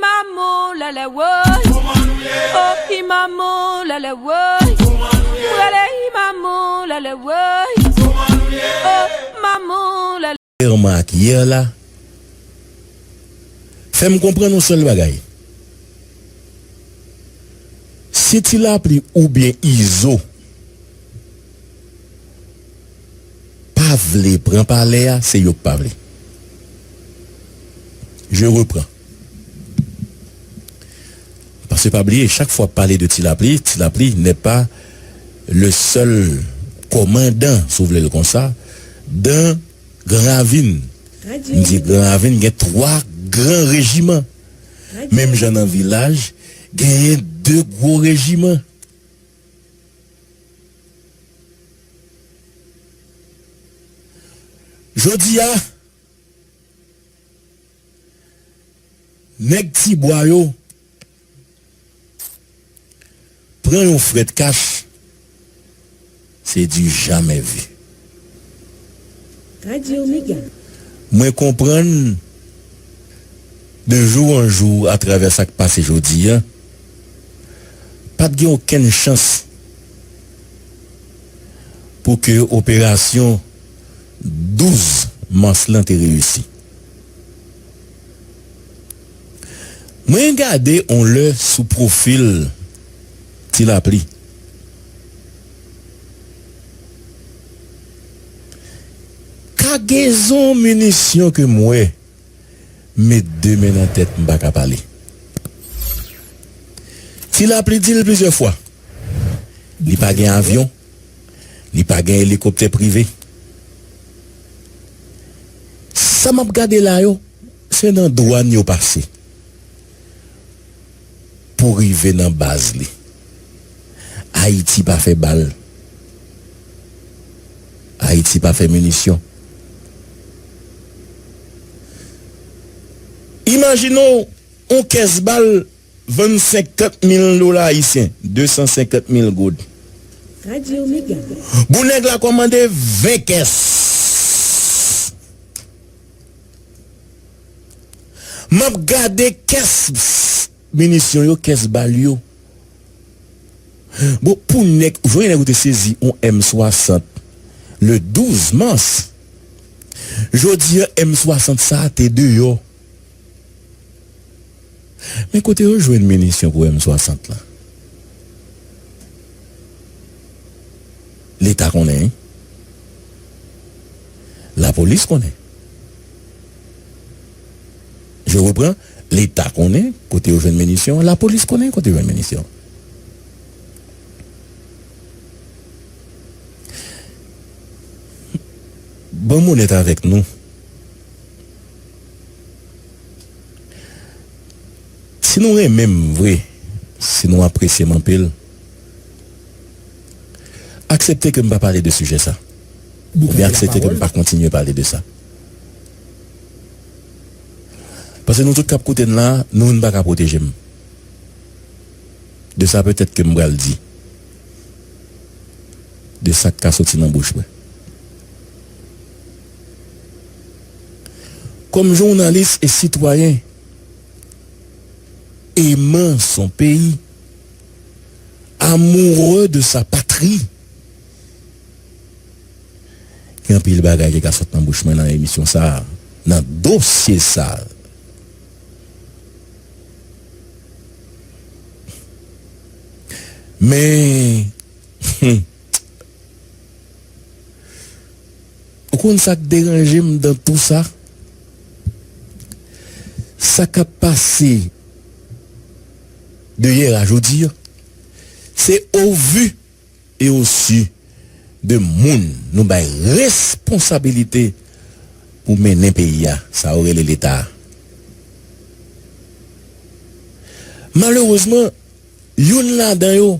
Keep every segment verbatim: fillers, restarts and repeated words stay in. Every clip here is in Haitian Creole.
Maman lèlè woy. Oh, i maman lèlè woy. Prale i maman lèlè woy. Oh, maman lèlè. Remak yè la fè m konprann yon sèl bagay. Si Ti Lapli oubyen Izo pa vle pran palè a, se yo k pa vle. Je reprends. Paske pa bliye, chak fwa w ap pale de Ti Lapli, Ti Lapli n'est pas le seul commandant, si w vle l konsa, dans Gran Ravin. M di Gran Ravin gen twa gran rejiman. Menm jan nan vilaj, genyen de gwo rejiman. Jodi a, nèg Tibwa yo pran yon frèt kach, se du jamais vu. Radyo Mega. Mwen konprann de jou an jou atravè sa k pase jodi a, pa t gen okenn chans pou ke operasyon douz mas lan te reyisi. Mwen gade on lè sou pwofil Ti Lapli. Kagezon minisyon ke m wè, met de men nan tèt, m pa ka pale. Ti Lapli di l plizyè fwa. Li pa gen avyon. Li pa gen elikoptè prive. Sa m ap gade la yo, se nan dwàn yo pase pou rive nan baz li. Ayiti pa fè bal. Ayiti pa fè minisyon. Imajine w, yon kès bal vann senkant mil dola ayisyen, de san senkant mil goud. Radyo Mega. Bon, nèg la kòmande ven kès. M ap gade kès minisyon yo, kès bal yo. Bon, pou nèg, jwenn nèg ou te sezi yon M swasant le douz mas. Jodi a, M swasant sa a te deyò. Men kote yo jwenn minisyon pou M swasant lan? Leta konnen, wi. Lapolis konnen. Je reprends, Leta konnen kote yo jwenn minisyon, lapolis konnen kote yo jwenn minisyon. Ban m onèt avèk nou. Si nou renmen m vre, si nou apresye m anpil, aksepte ke m pa pale de sijè sa. Oubyen aksepte ke m pa kontinye pale de sa. Paske nou tout k ap koute m la, nou youn pa ka pwoteje m de sa petèt ke m pral di, de sa k ka soti nan bouch mwen. Comme journaliste et citoyen aimant son pays, amoureux de sa patrie, gen anpil bagay ki ka sot nan bouch mwen nan emisyon sa a, nan dosye sa a. Men, ou konn sa k deranje m dans tout sa? Sa k ap pase de yè a jodi a, se au vu et au su de moun nou bay responsabilite pou mennen peyi a, sa yo rele Leta a. Malerezman, youn ladan yo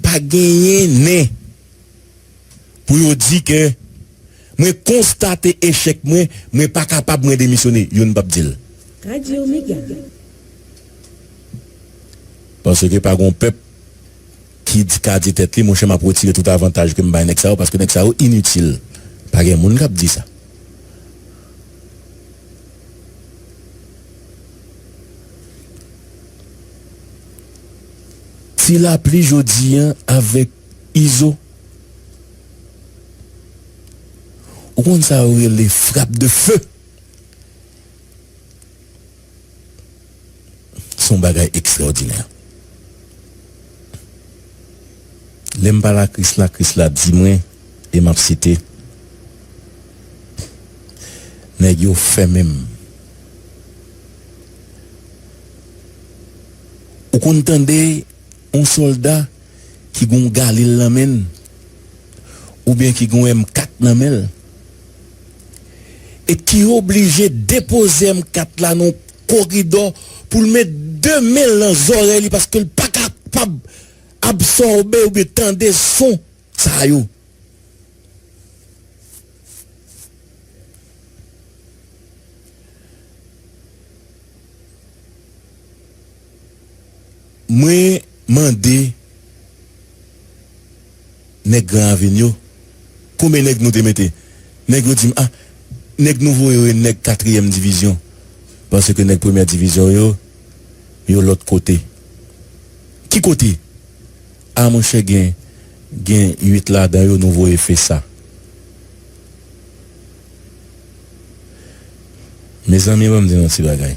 pa genyen nen pou yo di ke mwen konstate echèk mwen, mwen pa kapab, mwen demisyone. Youn p ap di l. Radyo Mega. Paske pa gon pèp ki di, ka di tèt li, monchè, m ap retire tout avantaj ke m bay nèg sa yo, paske nèg sa yo initil. Pa gen moun k ap di sa. Ti lapli jodi a avèk Izo. Ou konn sa yo rele frappe de feu? Se yon bagay ekstraòdinè. Lè m pa lakris, lakris la di mwen, e m ap site, nèg yo fèmen m. Ou konn tande yon sòlda ki gen yon galil nan men l, oubyen ki gen yon M kat nan men l, e ki oblije depoze M kat la nan yon koridò pou l met de men l nan zòrèy li, paske l pa kapab absòbe oubyen tande son sa yo. Mwen mande nèg Gran Ravin yo, konbyen nèg nou te mete? Nèg yo di m, a, nèg nou voye yo e nèg katriyèm divizyon. Paske nèg premyè divizyon yo, yo lòt kote. Ki kote? A, monchè, gen, gen uit ladan yo nou voye FESA. Mezanmi, ban m di nou yon ti bagay.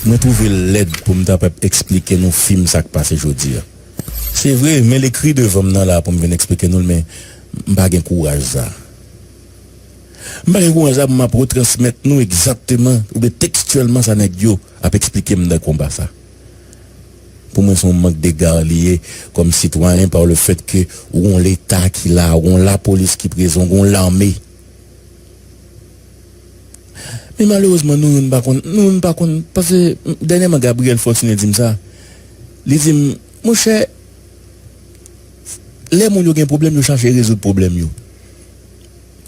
Mwen twouve l lèd pou m ta pap eksplike nou fim sa k pase jodi a. Se vre, men l ekri devan m nan la pou m vin eksplike nou l, men m pa gen kouraj sa. M pa gen kouraj sa pou m ap retransmèt nou egzakteman oubyen tekstyèlman sa nèg yo ap eksplike m nan konba sa. Pou mwen, se yon mank dega li ye kòm sitwayen, par le fait que ou gon leta ki la, ou gon lapolis ki prezan, ou gon lame. Men malerezman, nou youn pa konn, nou youn pa konn, paske dènyèman Gabriel Fortuné di m sa. Li di m, monchè, lè moun yo gen pwoblèm, yo chache rezoud pwoblèm yo.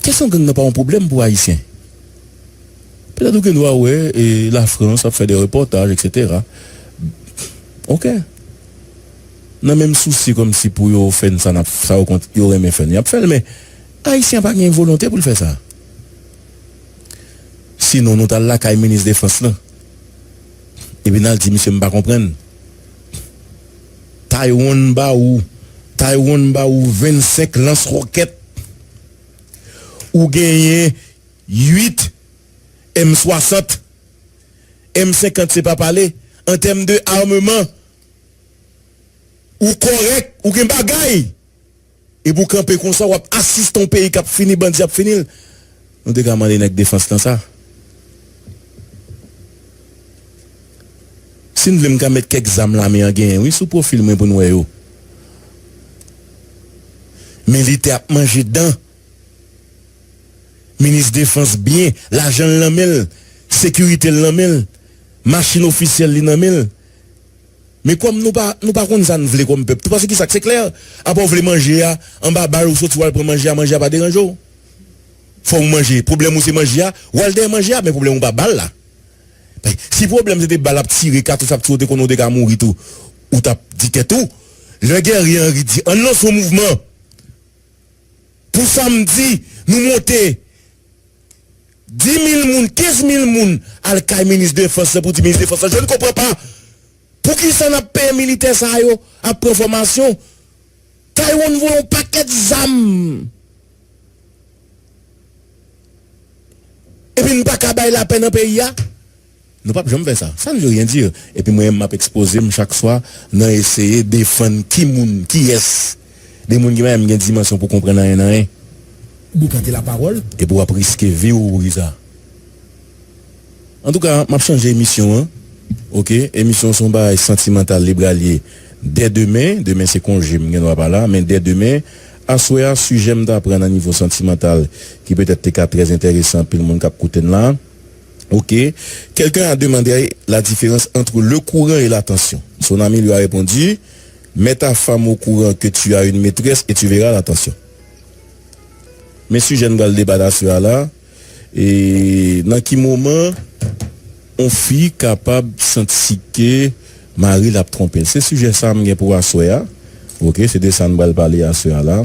Kesyon gang nan pa yon pwoblèm pou Ayisyen. Petèt ou gen dwa wè, e, Lafrans ap fè de repòtaj, etsetera. Oke. Nan menm sousi kòmsi pou yo fè n sa n ap, sa yo kont, yo renmen fè n, y ap fè l, men Ayisyen an pa gen volonte pou l fè sa. Sinon, nou t al lakay minis defans lan. Epi n al di misye, "M pa konprann. Taiwan ba ou, Taiwan ba ou vennsenk lans wòkèt. Ou genyen uit M swasant, M senkant se pa pale. An tèm de ameman, ou kòrèk, ou gen bagay. Epi w kanpe konsa, w ap asiste yon peyi k ap fini, bandi ap fini l." Nou te ka mande nèg defans lan sa. Si n vle, m ka met kèk zam lame an genyen, wi, sou pwofil mwen pou n wè yo. Militè ap manje dan. Minis defans byen, lajan l nan men l, sekirite l nan men l, machin ofisyèl li nan men l. Men kòm nou pa, nou pa konn sa n vle kòm pèp tou, paske kisa k se klè, apa w vle manje a, anba bal ou soti w al pran manje a, manje a pa deranje w. Fò w manje, pwoblèm ou se manje a, w al dèyè manje a, men pwoblèm ou pa bal la. Si pwoblèm se te bal ap tire, katouch ap tire, ou te konnen ou te ka mouri tou, ou t ap di tèt ou, lè Guerrier Henry di, "Ann lanse yon mouvman." Pou samdi, nou monte dis mil moun, kenz mil moun al kay minis defans lan pou di minis defans lan, "Je ne comprends pas. Poukisa n ap peye militè sa yo ap pran fòmasyon? Taiwan voye yon pakèt zam. Epi n pa ka bay lapè nan peyi a." Nou p ap janm fè sa. Ça ne veut rien dire. Epi mwen menm, m ap ekspoze m chak swa nan eseye defann ki moun, kiyès. De moun ki pa menm gen dimansyon pou konprann anyen nan anyen. Boukante lapawòl. Epi w ap riske vi w pou ki sa. Antouka, m ap chanje emisyon an. Oke, emisyon se yon bagay santimantal, li pral ye dè demen. Demen se konje, m gen dwa pa la, men dè demen, aswè a, sijè m ta pran nan nivo santimantal, ki petèt te ka trè enteresan anpil moun k ap koute n la. Ok. Quelqu'un a demandé la différence entre le courant et la tension. Son ami lui a répondu, mets ta femme au courant que tu as une maîtresse et tu verras la tension. Men sijè n pral deba aswè a la, e nan ki moman yon fi kapab santi ke mari l ap twonpe l? Se sijè sa a m gen pou aswè a. Ok, se de sa n pral pale aswè a la.